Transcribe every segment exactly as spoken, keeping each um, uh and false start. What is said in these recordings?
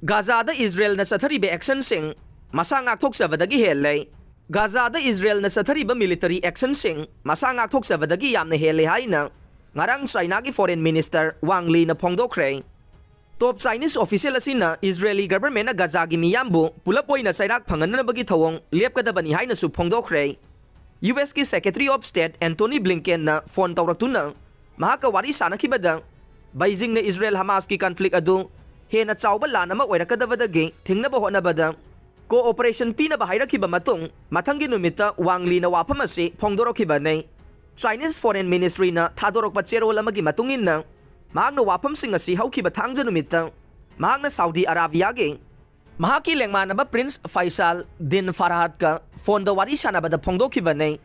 ꯒꯥꯖꯥꯗ ꯏꯖꯔꯦꯜꯅ ꯆꯠꯊꯔꯤꯕ actionꯁꯤꯡ ꯃꯁꯥ ꯉꯥꯛꯊꯣꯛꯆꯕꯗꯒꯤ ꯍꯦꯜꯂꯦ꯫ ꯒꯥꯖꯥꯗ ꯏꯖꯔꯦꯜꯅ ꯆꯠꯊꯔꯤꯕ military actionꯁꯤꯡ ꯃꯁꯥ ꯉꯥꯛꯊꯣꯛꯆꯕꯗꯒꯤ ꯌꯥꯝꯅ ꯍꯦꯜꯂꯦ ꯍꯥꯏꯅ ꯉꯔꯥꯡ ꯆꯥꯏꯅꯥꯒꯤ Foreign Minister Wang Lina ꯐꯣꯡꯗꯣꯛꯈ꯭ꯔꯦ꯫ Top Chinese official ꯑꯁꯤꯅ Israeli governmentꯅ ꯒꯥꯖꯥꯒꯤ ꯃꯤꯌꯥꯝꯕꯨ ꯄꯨꯂꯞ ꯑꯣꯏꯅ ꯆꯩꯔꯥꯛ ꯐꯪꯍꯟꯅꯕꯒꯤ ꯊꯧꯑꯣꯡ ꯂꯦꯞꯀꯗꯕꯅꯤ ꯍꯥꯏꯅꯁꯨ ꯐꯣꯡꯗꯣꯛꯈ꯭ꯔꯦ꯫ USꯀꯤ Secretary of State Antony Blinkenꯅ phone ꯇꯧꯔꯛꯇꯨꯅ ꯃꯍꯥꯛꯀ ꯋꯥꯔꯤ ꯁꯥꯟꯅꯈꯤꯕꯗ, ꯕꯩꯖꯤꯡꯅ ꯏꯖꯔꯦꯜ ꯍꯃꯥꯁꯀꯤ conflict ꯑꯗꯨ ꯍꯦꯟꯅ ꯆꯥꯎꯕ ꯂꯥꯟ ꯑꯃ ꯑꯣꯏꯔꯛꯀꯗꯕꯗꯒꯤ ꯊꯤꯡꯅꯕ ꯍꯣꯠꯅꯕꯗ cooperation ꯄꯤꯅꯕ ꯍꯥꯏꯔꯛꯈꯤꯕ ꯃꯇꯨꯡ, ꯃꯊꯪꯒꯤ ꯅꯨꯃꯤꯠꯇ ꯋꯥꯡ ꯂꯤꯅ ꯋꯥꯐꯝ ꯑꯁꯤ ꯐꯣꯡꯗꯣꯔꯛꯈꯤꯕꯅꯤ꯫ Chinese Foreign Ministryꯅ ꯊꯥꯗꯣꯔꯛꯄ ꯆꯦꯔꯣꯜ ꯑꯃꯒꯤ ꯃꯇꯨꯡ ꯏꯟꯅ, ꯃꯍꯥꯛꯅ ꯋꯥꯐꯝꯁꯤꯡ ꯑꯁꯤ ꯍꯧꯈꯤꯕ ꯊꯥꯡꯖ ꯅꯨꯃꯤꯠꯇ ꯃꯍꯥꯛꯅ ꯁꯥꯎꯗꯤ ꯑꯔꯥꯕꯤꯌꯥꯒꯤ ꯃꯍꯥꯛꯀꯤ ꯂꯦꯡꯃꯥꯟꯅꯕ Prince Faisal ꯗꯤꯟ ꯐꯔꯍꯥꯗꯀ phoneꯗ ꯋꯥꯔꯤ ꯁꯥꯟꯅꯕꯗ ꯐꯣꯡꯗꯣꯛꯈꯤꯕꯅꯤ꯫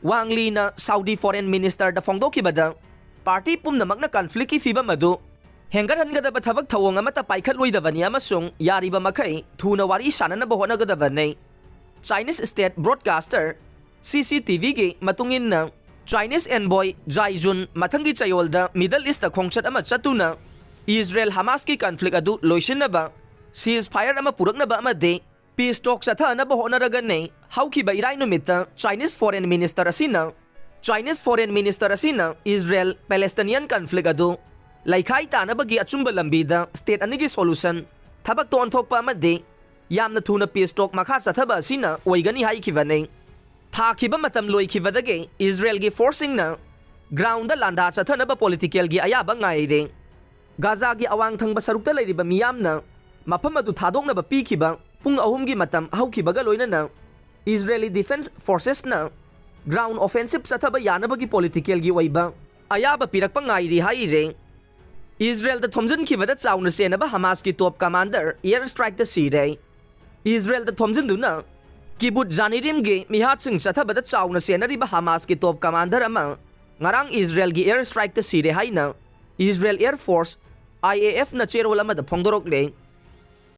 ꯋꯥꯡ ꯂꯤꯅ ꯁꯥꯎꯗꯤ Foreign Ministerꯗ ꯐꯣꯡꯗꯣꯛꯈꯤꯕꯗ, party ꯄꯨꯝꯅꯃꯛꯅ conflictꯀꯤ ꯐꯤꯚꯝ ꯑꯗꯨ ꯍꯦꯟꯒꯠꯍꯟꯒꯗꯕ ꯊꯕꯛ ꯊꯧꯑꯣꯡ ꯑꯃꯠꯇ ꯄꯥꯏꯈꯠꯂꯣꯏꯗꯕꯅꯤ ꯑꯃꯁꯨꯡ ꯌꯥꯔꯤꯕ ꯃꯈꯩ ꯊꯨꯅ ꯋꯥꯔꯤ ꯁꯥꯟꯅꯅꯕ ꯍꯣꯠꯅꯒꯗꯕꯅꯤ꯫ Chinese state broadcaster CCTVꯒꯤ ꯃꯇꯨꯡ ꯏꯟꯅ, Chinese envoy ꯖꯥꯏ ꯖꯨꯟ ꯃꯊꯪꯒꯤ ꯆꯌꯣꯜꯗ Middle Eastꯇ ꯈꯣꯡꯆꯠ ꯑꯃ ꯆꯠꯇꯨꯅ ꯏꯖꯔꯦꯜ ꯍꯃꯥꯁꯀꯤ conflict ꯑꯗꯨ ꯂꯣꯏꯁꯤꯟꯅꯕ, ceasefire ꯑꯃ ꯄꯨꯔꯛꯅꯕ ꯑꯃꯗꯤ peace talk ꯆꯠꯊꯅꯕ ꯍꯣꯠꯅꯔꯒꯅꯤ꯫ ꯍꯧꯈꯤꯕ ꯏꯔꯥꯏ ꯅꯨꯃꯤꯠꯇ Chinese Foreign Minister ꯑꯁꯤꯅ Chinese Foreign Minister ꯑꯁꯤꯅ ꯏꯖꯔꯦꯜ Palestinian conflict ꯑꯗꯨ ꯂꯩꯈꯥꯏ ꯇꯥꯅꯕꯒꯤ ꯑꯆꯨꯝꯕ ꯂꯝꯕꯤꯗ state ꯑꯅꯤꯒꯤ solution ꯊꯕꯛꯇ ꯑꯣꯟꯊꯣꯛꯄ ꯑꯃꯗꯤ ꯌꯥꯝꯅ ꯊꯨꯅ peace talk ꯃꯈꯥ ꯆꯠꯊꯕ ꯑꯁꯤꯅ ꯑꯣꯏꯒꯅꯤ ꯍꯥꯏꯈꯤꯕꯅꯤ꯫ ꯊꯥꯈꯤꯕ ꯃꯇꯝ ꯂꯣꯏꯈꯤꯕꯗꯒꯤ ꯏꯖꯔꯦꯜꯒꯤ forceꯁꯤꯡꯅ groundꯗ ꯂꯥꯟꯗꯥ ꯆꯠꯊꯅꯕ politicalꯒꯤ ꯑꯌꯥꯕ ꯉꯥꯏꯔꯦ꯫ ꯒꯥꯖꯥꯒꯤ ꯑꯋꯥꯡ ꯊꯪꯕ ꯁꯔꯨꯛꯇ ꯂꯩꯔꯤꯕ ꯃꯤꯌꯥꯝꯅ ꯃꯐꯝ ꯑꯗꯨ ꯊꯥꯗꯣꯛꯅꯕ ꯄꯤꯈꯤꯕ ꯄꯨꯡ ꯑꯍꯨꯝꯒꯤ ꯃꯇꯝ ꯍꯧꯈꯤꯕꯒ ꯂꯣꯏꯅꯅ Israeli Defense Forcesꯅ ground offensive ꯆꯠꯊꯕ ꯌꯥꯅꯕꯒꯤ politicalꯒꯤ ꯑꯣꯏꯕ ꯑꯌꯥꯕ ꯄꯤꯔꯛꯄ ꯉꯥꯏꯔꯤ ꯍꯥꯏꯔꯦ꯫ ꯏꯖꯔꯦꯜꯗ ꯊꯣꯝꯖꯤꯟꯈꯤꯕꯗ ꯆꯥꯎꯅ ꯆꯦꯟꯅꯕ ꯍꯃꯥꯁꯀꯤ top commander air strikeꯇ ꯁꯤꯔꯦ꯫ ꯏꯖꯔꯦꯜꯗ ꯊꯣꯝꯖꯤꯟꯗꯨꯅ ꯀꯤꯕꯨꯠ ꯖꯥꯅꯤꯔꯤꯝꯒꯤ ꯃꯤꯍꯥꯠꯁꯤꯡ ꯆꯠꯊꯕꯗ ꯆꯥꯎꯅ ꯆꯦꯟꯅꯔꯤꯕ ꯍꯃꯥꯁꯀꯤ top commander ꯑꯃ ꯉꯔꯥꯡ ꯏꯖꯔꯦꯜꯒꯤ air strikeꯇ ꯁꯤꯔꯦ ꯍꯥꯏꯅ Israel Air Force, IAFꯅ ꯆꯦꯔꯣꯜ ꯑꯃꯗ ꯐꯣꯡꯗꯣꯔꯛꯂꯦ꯫